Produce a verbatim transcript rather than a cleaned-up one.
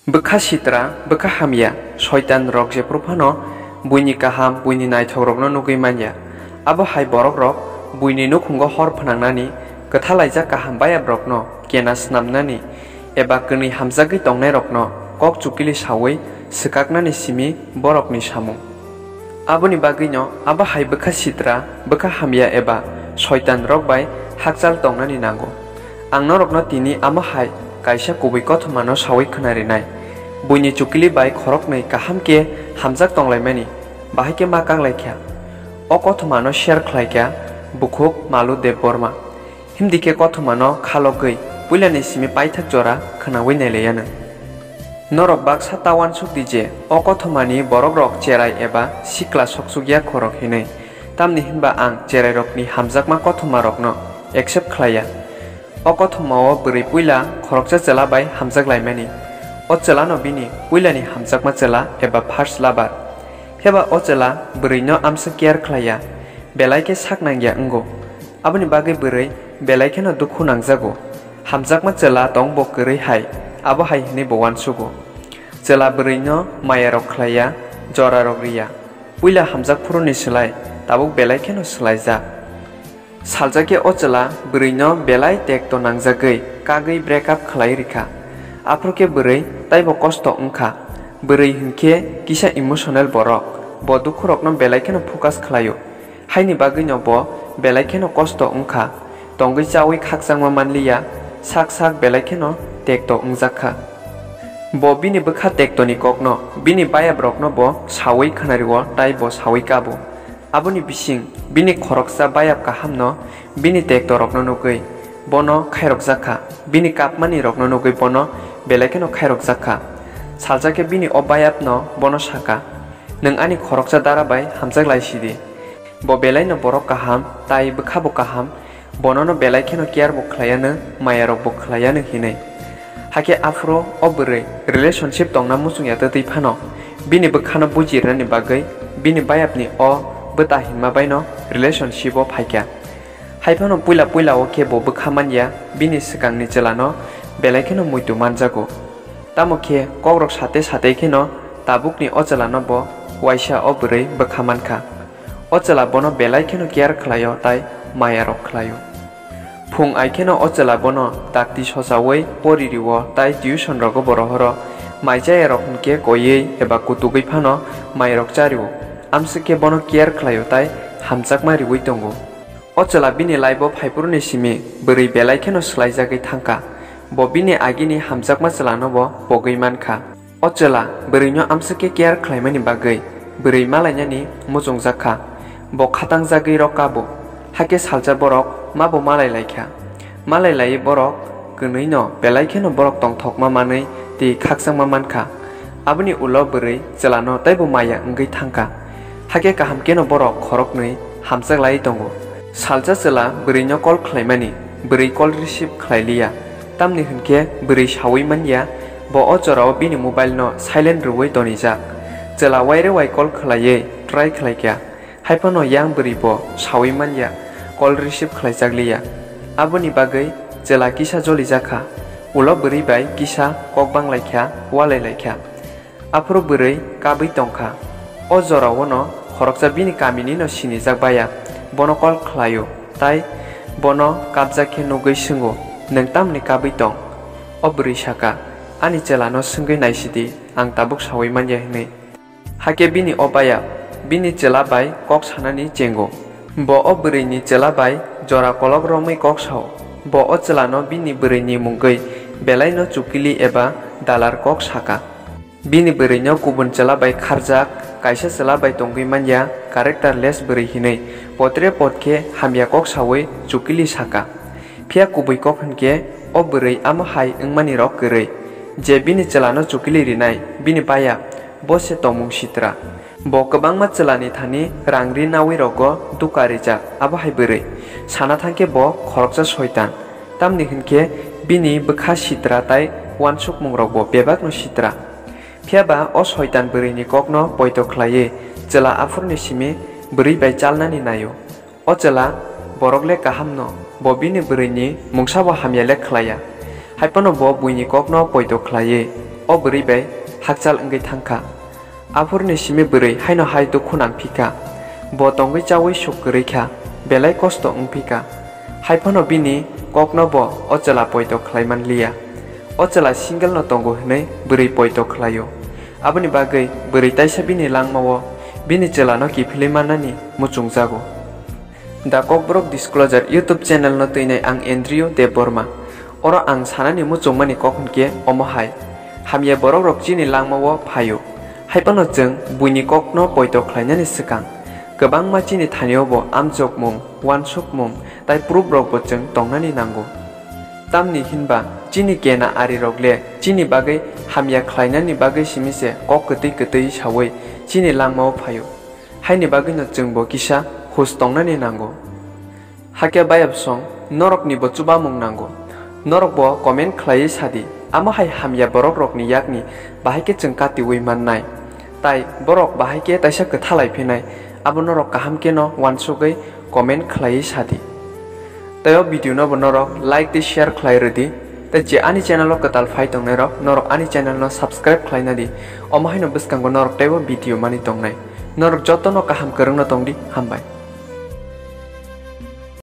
Bwkha sitra, bwkha hamya, soitan rok jephru phano buini kaham, buini naithok rokno nugwi manya. Abo hai borok rok buini nukhungo hor phnangnani, kwthalaijak kaham bayap rokno kena snamnani, eba kwnwi hamjagwi tongnai rokno kok chukili sawi swkaknani simi borokni samung. Aboni bagwino abo hai bwkha sitra, bwkha hamya eba soitan rok bai hakchal tongnani nango. Ang norokno tini amo hai kaisa kubui kothomano sawi khwnarinai. Buini chukili bai khoroknwi kaham khe hamjak tonglaimani, bahai khe ma kanglaikha. O kothomano share khlaikha Bukhuk Malu Debbarma. Himdi khe kothomano khalogwi puilani simi paithak jora khwnawi nailaianw. Norok baksa ta uansuk di je, o kothomani borokrok cherai eba sikla soksukya khorok hinwi. Tamni hinba ang cherairokni hamjakma kothomarokno accept khlaiya. O kothomao bwrwi puila khoroksa chwla bai hamjak laimani. O chwlano bini puilani hamjakma chwla eba first lover. Phiyaba o chwla bwrwino amsa care khlaiya, belai khe sak nangya wngo. Aboni bagwi bwrwi belai kheno dukhu nangjago. Hamjakma chwla tong bo kwrwi hai, abo hai hwnwi bo uansugo. Chwla bwrwino mayarok khlaiya, jorarok riya. Puila hamjak phuruni slai tabuk belai kheno swlaijak. Salsa khe o chwla bwrwino belai tekto nangjagwi kagwi break up khlai rikha. Aphuru khe bwrwi taibo kosto wngkha. Bwrwi hinkhe kisa emotional borok, bo dukhurokno belai kheno focus khlaio. Haini bagwino bo belai kheno kosto wngkha, tongwi chawi khakchangma manliya, sak sak belai kheno tekto wngjakha. Bo bini bwkha tektoni kokno bini bayabrokno bo sawi khwnario, tai bo sawi kabo. Aboni bising bini khoroksa bayap kahamno bini tektorokno nugwi bono khairokjakha, bini kapmanirokno nugwi bono belai kheno khairokjakha. Salsa khe bini o bayapno bono saka, "Nwng ani khoroksa dara bai hamjak lai sidi." Bo belaino borok kaham, tai bwkhabo kaham, bonono belai kheno care bo khlaianw, mayarok bo khlaianw hinwi. Hakhe aphuru o bwrwi relationship tongna muchungya twtwi phano, bini bwkhano bujirnani bagwi bini bayapni o bwta hinma baino relationship o phaikha. Haiphano puila puila o khe bo bwkha manya, bini swkangni chwlano belai kheno muitu manjago. Tamo khe kokrok sate sate kheno tabukni o chwlano bo waisa o bwrwi bwkha mankha. O chwla bono belai kheno care khlaio tai mayarok khlaio. Phung ai kheno o chwla bono dakti sochaui poririo tai tuition rogo bo rohoro. Mai chayarok hinkhe koiwi eba kutugwi phano mairok chario. Amswk khe bono care khlaio tai hamjakma riui tongo. O chwla bini life-o phaiphuruni simi bwrwi belai kheno swlaijagwi thangkha. Bo bini agini hamjakma chwlano bo pogwi mankha. O chwla bwrwino amswk khe care khlaimani bagwi bwrwi malainani muchungjak kha. Bo khatangjagwi rw kha bo. Hakhe salsa borok ma bo malai lai kha. Malai laiwi borok kwnwino belai kheno borok tongthokma manwi tei khakchangma man kha. Aboni ulo bwrwi chwlano teibo maya wngwi thang kha. Hakhe kaham kheno borok khoroknwi hamjak laiwi tongo. Salsa chwla bwrwino call khlaimani, bwrwi call receive khlai liya. Tamni hwn khe bwrwi saui man ya, bo o jorao bini mobile no silent rwui tonijak. Chwla waire wai call khlaiwi try khlai kha. Haiphano yang bwrwi bo saui man ya, call receive khlaijak liya. Aboni bagwi chwla kisa jolijak kha. Ulo bwrwi bai kisa kok bang lai kha, walai lai kha. Aphuru bwrwi kabwi tong kha. O jorao no khoroksa bini kamini no sinijak baya, bono call khlaio, tai bono kabjak khe nugwi swngo, "Nwng tamni kabwi tong?" O bwrwi saka, "Ani chwla no swngwi naisidi, ang tabuk saui man ya," hwnwi. Hakhe bini o baya bini chwla bai kok sanani chengo. Bo o bwrwini chwla bai jora kolok romwi kok sao. Bo o chwlano bini bwrwini mungwi belaino chukili eba dalar kok saka. Bini bwrwino kubun chwla bai kharjak, kaisa chwla bai tongwi man ya, characterless bwrwi hinwi potre pot khe hamya kok saui chukili saka. Phiya kubui kok hwn khe o bwrwi amo hai wngmani rok kwrwi, je bini chwlano chukili rinai bini baya, bo se tongmung sitra. Bo kwbangma chwlani thani rang ri naui rogo duka rijak, abo hai bwrwi. Sana thang khe bo khoroksa soitan, tamni hwn khe bini bwkha sitra tai uansukmung rok bo bebak no sitra. Phiya ba o soitan bwrwini kokno poito khlaiwi chwla aphuruni simi bwrwi bai chalnani naio. O chwla borok le kaham no, bo bini bwrwini mungsa bo hamya le khlaiya. Haiphano bo buini kokno poito khlaiwi O bwrwi bai hakchal wngwi thang kha. Aphurni simi bwrwi haino hai dukhu nang phi kha. Bo tongwi chaui suk kwrwi kha, belai kosto wng phi kha. Hai phano bini kokno bo o chwla poito khlai man liya. O chwla single no tongo hwnwi bwrwi poito khlaio. Aboni bagwi bwrwi taisa bini langmao bini chwlano kiphilwi mannani muchungjago. The Kokborok Disclosure YouTube channel no twinai ang Andrew Debbarma. Oro ang sanani muchungmani kok hwnkhe omo hai. Hamya borokrok chini langmao phaio. Hai phano chwng buini kokno poito khlainani swkang kwbangma chini thanio bo amjokmung, uansukmung tai proof rokbo chwng tongnani nango. Tamni hinba chini kena arirok le chini bagwi hamya khlainani bagwi simi se kok kwtwi kwtwi saui chini langmao phaio. Haini bagwino chwngbo kisa hus tongnani nango. Hakhe bayapsong noroknibo chubamung nango. Norokbo comment khlaiwi sadi, amo hai hamya borokrokni yakni bahai khe chwng katiui mannai. Tai borok bahai khe taisa kwthalai phinai, abo norok kaham kheno uansugwi comment khlaiwi sadi. Tai o video no bo norok like tei share khlai rwdi. Tai je ani channel o kwtal phai tongnai rok, norok ani channel no subscribe khlaina di. Omo haino bwskango norok teibo video mani tongnai. Norok jotono kaham kwrwngno tongdi, hambai.